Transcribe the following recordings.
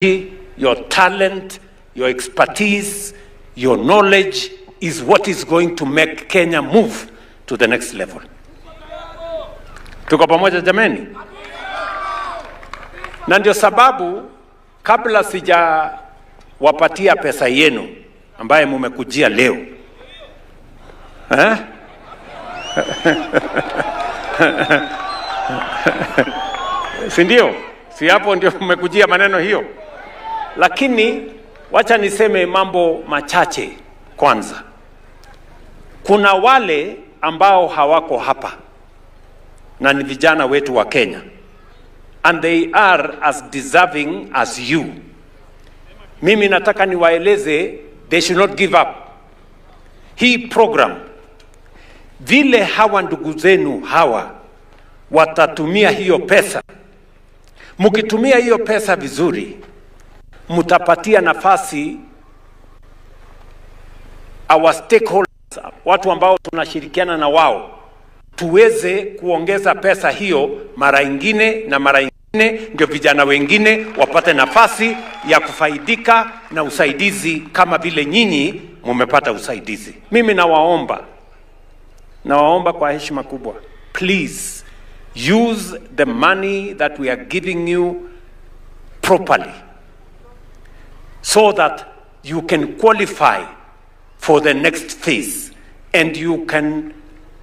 Your talent, your expertise, your knowledge is what is going to make Kenya move to the next level. Tuko pamoja jameni? Na ndio sababu kabla sijawapatia pesa yenu ambaye mumekujia leo, eh? Si ndio? Si hapo ndio mmekujia maneno hiyo? Lakini wacha niseme mambo machache kwanza. Kuna wale ambao hawako hapa na ni vijana wetu wa Kenya, and they are as deserving as you. Mimi nataka niwaeleze, they should not give up. Hii program, vile hawa ndugu zenu hawa watatumia hiyo pesa, mkitumia hiyo pesa vizuri, mtapatia nafasi our stakeholders, watu ambao tunashirikiana na wao, tuweze kuongeza pesa hiyo mara ingine na mara ingine, ndio vijana wengine wapate nafasi ya kufaidika na usaidizi kama vile nyinyi mumepata usaidizi. Mimi nawaomba, nawaomba kwa heshima kubwa, please use the money that we are giving you properly so that you can qualify for the next phase and you can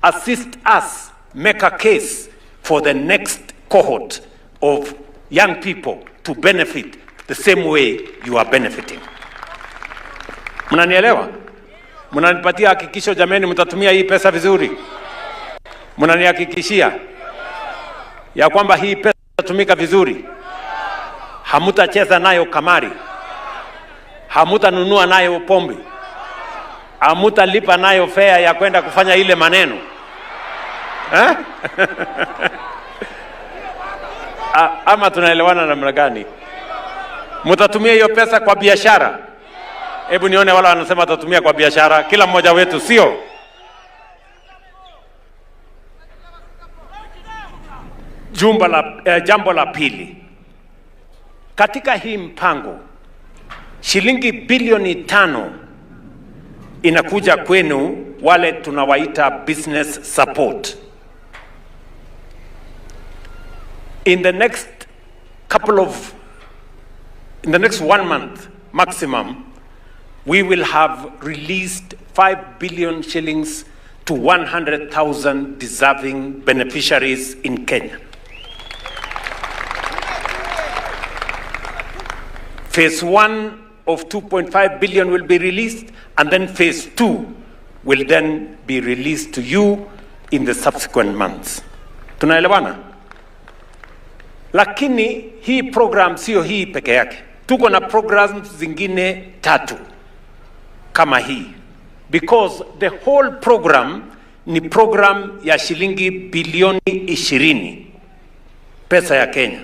assist us make a case for the next cohort of young people to benefit the same way you are benefiting. Mnanielewa? Mnanipatia hakikisho jameni, mtatumia hii pesa vizuri? Mnanihakikishia ya kwamba hii pesa itatumika vizuri? Hamutacheza nayo kamari, hamutanunua nayo pombe, hamutalipa nayo fea ya kwenda kufanya ile maneno, eh? Ama tunaelewana namna gani? Mtatumia hiyo pesa kwa biashara? Hebu nione wala wanasema watatumia kwa biashara, kila mmoja wetu, sio? Jambo la pili, katika hii mpango shilingi bilioni 5 inakuja kwenu wale tunawaita business support. In the next couple of, in the next 1 month maximum, we will have released 5 billion shillings to 100,000 deserving beneficiaries in Kenya. Phase 1 of 2.5 billion will be released, and then phase 2 will then be released to you in the subsequent months. Tunaelewana? Lakini hii program sio hii peke yake. Tuko na programs zingine 3 kama hii, because the whole program ni program ya shilingi bilioni 20 pesa ya Kenya.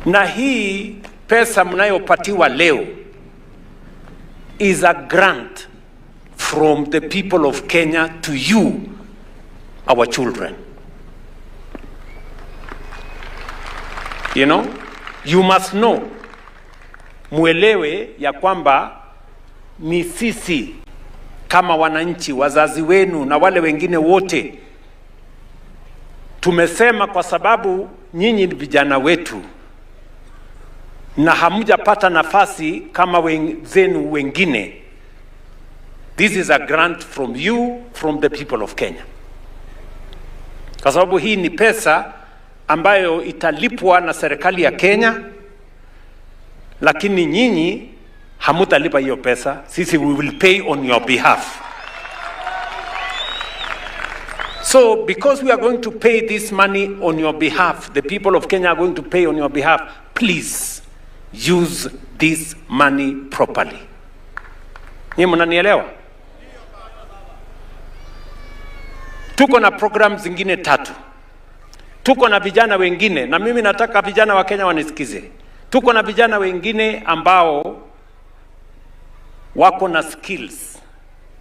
Na hii pesa mnayopatiwa leo is a grant from the people of Kenya to you, our children. You know, you must know, muelewe ya kwamba ni sisi kama wananchi, wazazi wenu na wale wengine wote, tumesema kwa sababu nyinyi ni vijana wetu na hamjapata nafasi kama wenzenu wengine. This is a grant from you, from the people of Kenya. Kwa sababu hii ni pesa ambayo italipwa na serikali ya Kenya, lakini nyinyi hamutalipa hiyo pesa. Sisi we will pay on your behalf. So because we are going to pay this money on your behalf, the people of Kenya are going to pay on your behalf, please use this money properly. Nyinyi mnanielewa? Tuko na programs zingine 3. Tuko na vijana wengine, na mimi nataka vijana wa Kenya wanisikize. Tuko na vijana wengine ambao wako na skills,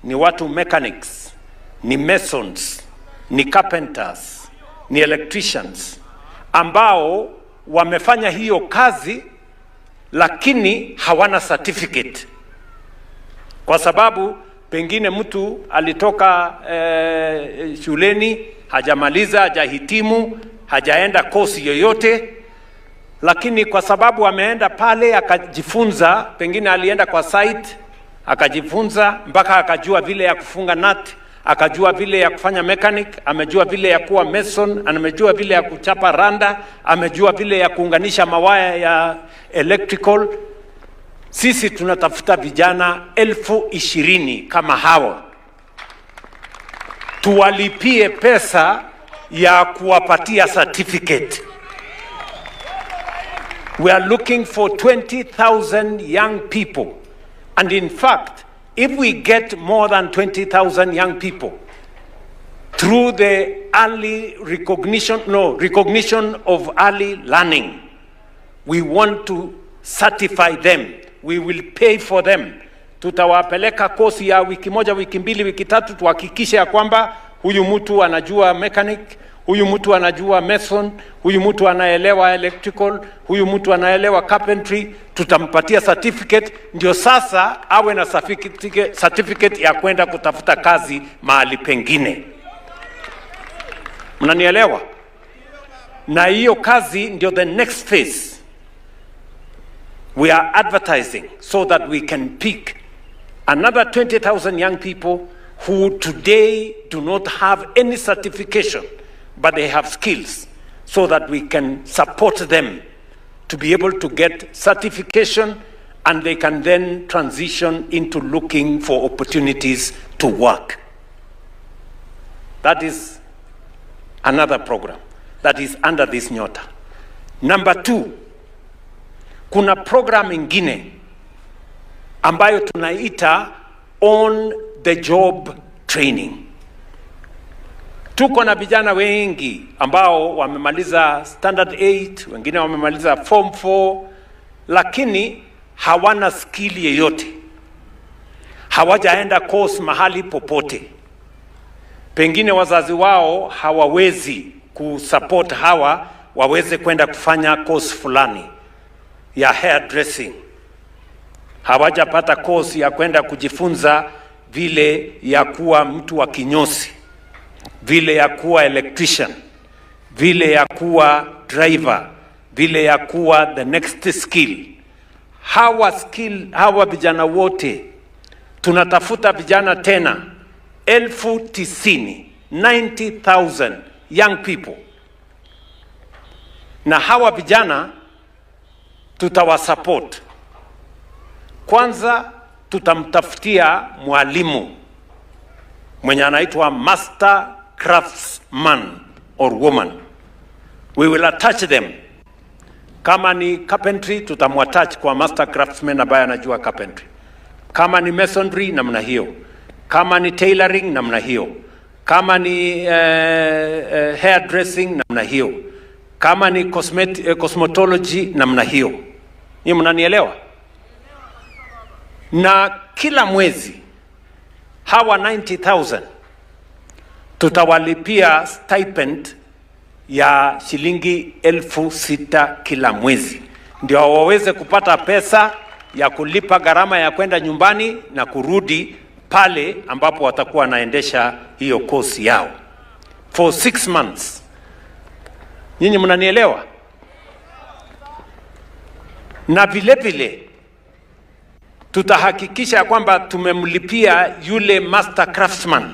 ni watu mechanics, ni masons, ni carpenters, ni electricians, ambao wamefanya hiyo kazi lakini hawana certificate, kwa sababu pengine mtu alitoka shuleni, hajamaliza, hajahitimu, hajaenda kosi yoyote, lakini kwa sababu ameenda pale akajifunza, pengine alienda kwa site akajifunza mpaka akajua vile ya kufunga nut, akajua vile ya kufanya mechanic, amejua vile ya kuwa mason, amejua vile ya kuchapa randa, amejua vile ya kuunganisha mawaya ya electrical. Sisi tunatafuta vijana 20,000 kama hawa, tuwalipie pesa ya kuwapatia certificate. We are looking for 20,000 young people. And in fact, if we get more than 20,000 young people through the early recognition, no, recognition of early learning, we want to certify them. We will pay for them. Tutawapeleka kosi ya wiki moja, wiki mbili, wiki tatu, tuhakikishe ya kwamba huyu mtu anajua mechanic, huyu mtu anajua mason, huyu mtu anaelewa electrical, huyu mtu anaelewa carpentry. Tutampatia certificate, ndio sasa awe na certificate ya kwenda kutafuta kazi mahali pengine. Mnanielewa? Na hiyo kazi ndio the next phase. We are advertising so that we can pick another 20,000 young people who today do not have any certification, but they have skills, so that we can support them to be able to get certification and they can then transition into looking for opportunities to work. That is another program that is under this Nyota. Number two, kuna program ingine ambayo tunaita on the job training. Tuko na vijana wengi ambao wamemaliza standard 8, wengine wamemaliza form 4, lakini hawana skill yeyote, hawajaenda course mahali popote. Pengine wazazi wao hawawezi kusupport hawa waweze kwenda kufanya course fulani ya hairdressing, hawajapata course ya kwenda kujifunza vile ya kuwa mtu wa kinyozi, vile ya kuwa electrician, vile ya kuwa driver, vile ya kuwa the next skill. Hawa skill, hawa vijana wote tunatafuta vijana tena 90,000, 90,000 young people, na hawa vijana tutawasupport. Kwanza tutamtafutia mwalimu mwenye anaitwa master craftsman or woman. We will attach them. Kama ni carpentry, tutamuattach kwa master craftsman ambaye anajua carpentry. Kama ni masonry, namna hiyo. Kama ni tailoring, namna hiyo. Kama ni hairdressing, namna hiyo. Kama ni cosmetology, namna hiyo. Ni mnanielewa? Na kila mwezi hawa 90,000 tutawalipia stipend ya shilingi 6,000 kila mwezi, ndio waweze kupata pesa ya kulipa gharama ya kwenda nyumbani na kurudi pale ambapo watakuwa wanaendesha hiyo kosi yao for 6 months. Nyinyi mnanielewa? Na vile vile tutahakikisha kwamba tumemlipia yule master craftsman